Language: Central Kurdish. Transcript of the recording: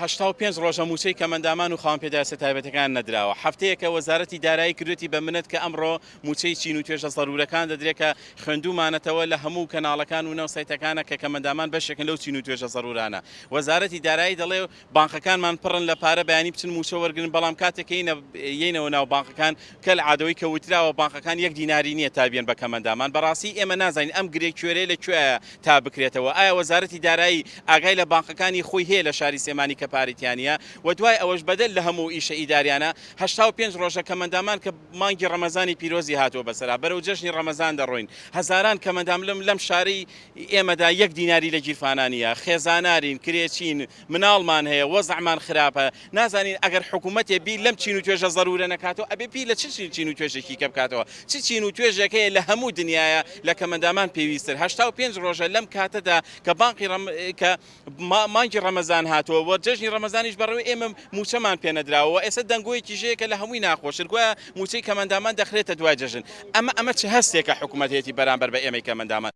85 ڕۆژە مووچەی کەمئەندامان و خاوەن پێداویستە تایبەتەکان نەدراوە. هەفتەیەکە وەزارەتی دارایی کردوێتی بە منەت کە ئەمڕۆ مووچەی چین و توێژە زەروورەکان دەدرێت کە خوێندوومانەتەوە لە هەموو کەناڵەکان و ناو سایتەکانە کە کەمئەندامان بەشێکن لەو چین و توێژە زەروورانە. وەزارەتی دارایی دەڵێ بانقەکانمان پڕن لە پارە بەیانی بچن مووچە وەرگرن بەڵام کاتێک کە یەینەوە ناو بانقەکان کەلعادەوەی کە وتراوە بانقەکان یەک دیناری نییە تا بیەن بە کەمەندامان بەڕاستی ئێمە نازانین ئەم گرێ کوێرەیە لە کوێیە تا بکرێتەوە ئایا وەزارەتی دارایی ئاگای لە بانقەکانی خۆی هەیە لە شاری سلێمانی کە پارەی تیا نییە و دوای ئەوەش بەدەر لە هەموو ئیشە ئیداریانە 85 ڕۆژە کەمەندامان کە مانگی ڕەمەزانی پیرۆزی هاتووە بەسەرا بەرەو جەژنی ڕەمەزان دەڕۆین هەزاران کەمەندام لەم لەم شارەی ئێمەدا یەک دیناری لە گیرفانا نییە، خێزانارین، کرێچین، مناڵمان هەیە، وەزعمان خراپە، نازانین ئەگەر حکوومەتێ بیر لەم چین و توێژە زەروورە نەکاتەوە، ئەبێ بیر لە چ چین و توێژێکی کە بکاتەوە؟ چ چین و توێژێک هەیە لە هەموو دنیایا لە کەمەندامان پێویستتر؟ 85 ڕۆژە لەم کاتەدا کە بانقی ڕەم کە مانگی ڕەمەزان هاتووە و جەژنی ڕەمەزانیش بەڕێوە ئێمە مووچەمان پێ نەدراوە و ئێستا دەنگۆیەکیش هەیە کە لە هەمووی ناخۆشتر گوایە مووچەی کەمەندامان دەخرێتە دوای جەژن. ئەمە ئەمە چ هەستێکە حکوومەت هەیەتی بەرامبەر بە ئێمەی کەمەندامان؟